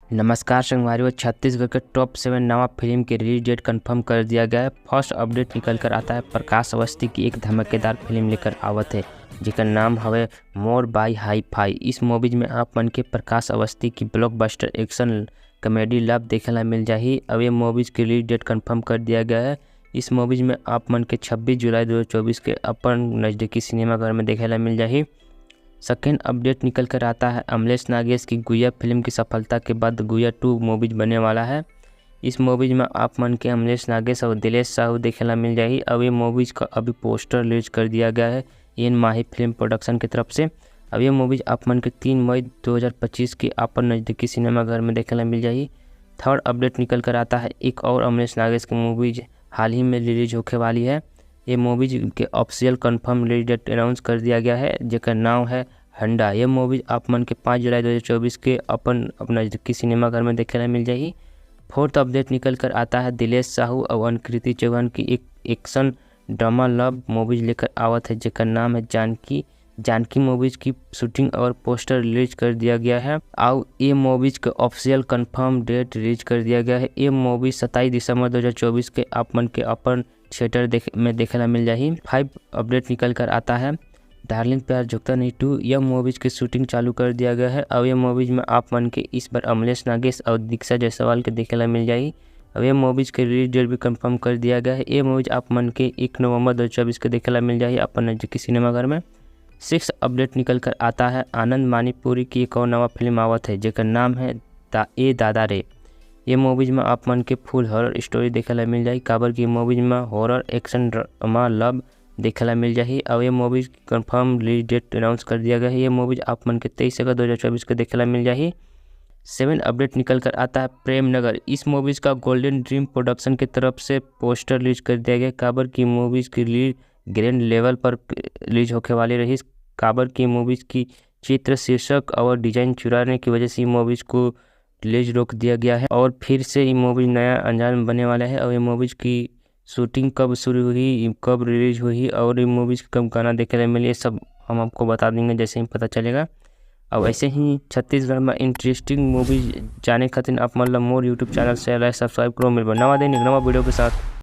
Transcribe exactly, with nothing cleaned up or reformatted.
नमस्कार संगवारी हो, छत्तीसगढ़ के टॉप सेवन नवा फिल्म के रिलीज डेट कंफर्म कर दिया गया है। फर्स्ट अपडेट निकल कर आता है प्रकाश अवस्थी की एक धमाकेदार फिल्म लेकर आवत है, जेकर नाम हवे मोर बाई हाई फाई। इस मूवीज में आप मन के प्रकाश अवस्थी की ब्लॉकबस्टर एक्शन कॉमेडी लव देखे ला मिल जाही। अब ये मूवीज के रिलीज डेट कंफर्म कर दिया गया है। इस मूवीज में आप मन के छब्बीस जुलाई दो हज़ार चौबीस के अपन नज़दीकी सिनेमाघर में देखे ला मिल जाही। सेकेंड अपडेट निकल कर आता है अमलेश नागेश की गुइया फिल्म की सफलता के बाद गुइया टू मूवीज बनने वाला है। इस मूवीज में आप मन के अमलेश नागेश और दिलेश साहू देखे ला मिल जाही। अब ये मूवीज का अभी पोस्टर रिलीज कर दिया गया है एन माही फिल्म प्रोडक्शन की तरफ से। अब ये मूवीज आप मन के तीन मई दो हज़ार पच्चीस के अपन नज़दीकी सिनेमाघर में देखे ला मिल जाही। थर्ड अपडेट निकल कर आता है एक और अमलेश नागेश की मूवीज हाल ही में रिलीज होखे वाली है। ये मूवीज के official confirm release date announce कर दिया गया है, जेकर नाम है हंडा। ये मूवीज आप मन के पाँच जुलाई दो हज़ार चौबीस के अपन, अपन नज़दीकी सिनेमाघर में देखे ला मिल जाही। फोर्थ अपडेट निकल कर आता है दिलेश साहू और अनुकृति चौहान की एक एक्शन ड्रामा लव मूवीज लेकर आवत है, जेकर नाम है जानकी। जानकी मूवीज की शूटिंग और पोस्टर रिलीज कर दिया गया है। और ये मूवीज के ऑफिशियल कंफर्म डेट रिलीज कर दिया गया है। ये मूवी सत्ताईस दिसंबर दो हज़ार चौबीस के आप मन के अपन थिएटर देख, में देखे ला मिल जाही। फाइव अपडेट निकल कर आता है डार्लिंग प्यार झुकता नहीं टू। यह मूवीज की शूटिंग चालू कर दिया गया है। अब ये मूवीज में आप मन के इस बार अमलेश नागेश और दीक्षा जायसवाल के देखे ला मिल जाही। अब ये मूवीज के रिलीज डेट भी कंफर्म कर दिया गया है। ये मूवीज आप मन के एक नवंबर दो हज़ार चौबीस के देखे ला मिल जाही अपन नज़दीकी सिनेमाघर में। सिक्स अपडेट निकल कर आता है आनंद मानीपुरी की एक और नवा फिल्म आवत है, जेकर नाम है दा, ए दादा रे। ये मूवीज में आप मन के फुल हॉरर स्टोरी देखे ला मिल जाही, काबर की मूवीज में हॉरर, एक्शन, ड्रामा, लव देखे ला मिल जाही। और ये मूवीज की कंफर्म रिलीज डेट अनाउंस कर दिया गया है। ये मूवीज आप मन के तेईस अगस्त दो हज़ार चौबीस के देखे ला मिल जाही। सेवन अपडेट निकल कर आता है प्रेम नगर। इस मूवीज का गोल्डन ड्रीम प्रोडक्शन की तरफ से पोस्टर रिलीज कर दिया गया, काबर की मूवीज की रिलीज ग्रैंड लेवल पर रिलीज होखे वाली रही, काबर की मूवीज की चित्र शीर्षक और डिजाइन चुराने की वजह से मूवीज को रिलीज रोक दिया गया है और फिर से ये मूवीज नया अंजाम बने वाला है। और ये मूवीज की शूटिंग कब शुरू हुई, कब रिलीज हुई और ये मूवीज के कब गाना देखे ला मिले, ये सब हम आपको बता देंगे जैसे ही पता चलेगा। और ऐसे ही छत्तीसगढ़ में इंटरेस्टिंग मूवीज जाने खातिर आप मन ला मोर YouTube चैनल से लाइक सब्सक्राइब करो। मिलबो नवा दिन एक नवा वीडियो के साथ।